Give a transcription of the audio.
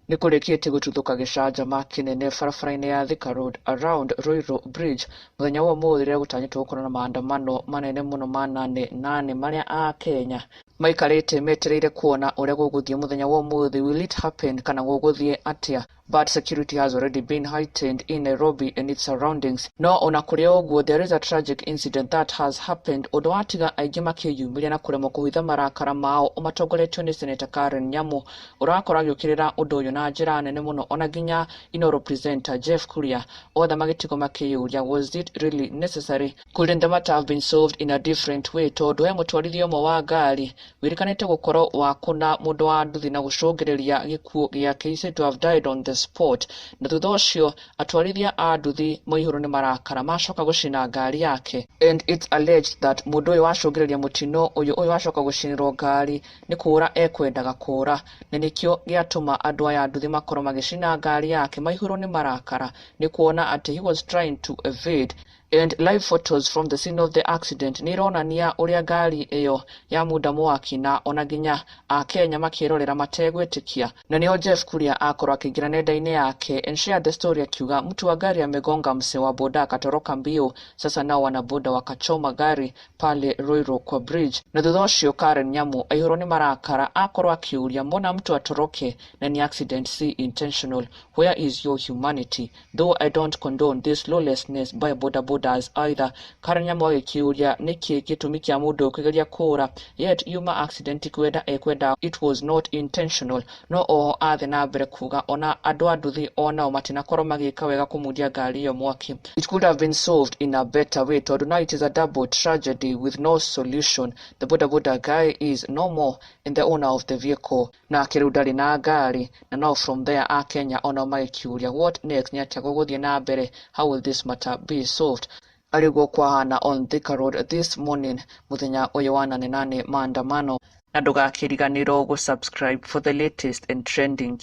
Nĩ kũrĩkĩtie gũtuthũka gĩcanjama kĩnene barabara-inĩ ya Thika Road around Ruiru Bridge mũthenya wa ũmũthĩ, rĩrĩa gũtanyĩtwo gũkorwo na maandamano manene mũno ma nane nane marĩa Akenya maikarĩte metereire kuona ũrĩa gũgũthiĩ mũthenya wa ũmũthĩ. Will it happen kana gũgũthiĩ atĩa? But security has already been heightened in Nairobi and its surroundings. No ona kũrĩ ũguo, there is a tragic incident that has happened, ũndũ watiga aingĩ makĩyumĩria na kũremwo kũhitha marakara mao, matongoretio nĩ Senator Karen Nyamu, ũrakorwo agĩũkĩrĩra ũndũ ũyũ na njĩra nene mũno, ona nginya Inoro presenter Jeff Kuria, othe magĩtigwo makĩyũria, was it really necessary? Couldn't the matter have been solved in a different way? Tondũ he mũtwarithia ũmwe wa ngari wĩrĩkanĩte gũkorwo wa kũna mũndũ wa nduthi na gũcũngĩrĩria gĩkuũ gĩake. He said to have died on the spot, na thutha ũcio atwarithia a nduthi maihũrwo nĩ marakara macoka gũcina ngari yake. And it's alleged that mũndũ ũyũ wacũngĩrĩria mũtino ũyũ, ũyũ wacoka gũcinĩrwo ngari, nĩ kũra ekwendaga kũra, na nĩkĩo gĩatũma andũ aya a nduthi makorwo magĩcina ngari yake, maihũrwo nĩ marakara nĩ kuona atĩ he was trying to evade. And live photos from the scene of the accident nĩ ironania ũrĩa ngari ĩyo ya munda mwaki, na ona nginya Akenya makĩrorera mategwĩtĩkia. Na nĩho Jeff Kuria akorwo akĩingĩra nenda-inĩ yake and share the story, akiuga mtu wa gari amegonga msee wa boda akatoroka mbio, sasa nao wanaboda wakachoma gari pale Ruiru kwa bridge. Na thutha ũcio Karen Nyamu aihũrwo nĩ marakara akorwo akĩũria, mbona mtu atoroke na ni accident, si intentional? Where is your humanity? Though I don't condone this lawlessness by boda bodas either. Karen Nyamu agĩkĩũria nĩkĩ gĩtũmi kĩa mũndũ kũgeria kũra, yet yuma accident, kwenda ekwenda, it was not intentional. No oho athiĩ na mbere kuga ona andũ a nduthi onao matinakorwo magĩka wega kũmundia ngari ĩyo mwaki. It could have been solved in a better way, tondũ now it is a double tragedy with no solution. The boda boda guy is no more and the owner of the vehicle nake rĩu ndarĩ na ngari. Na now from there Akenya onao magĩkĩũria, what next? Nĩ atĩa gũgũthiĩ na mbere? How will this matter be solved? Arĩguo kwahana on Thika Road this morning, mũthenya ũyũ wa nane nane maandamano. Na ndũgakĩriganĩrwo gũsubscribe for the latest and trending.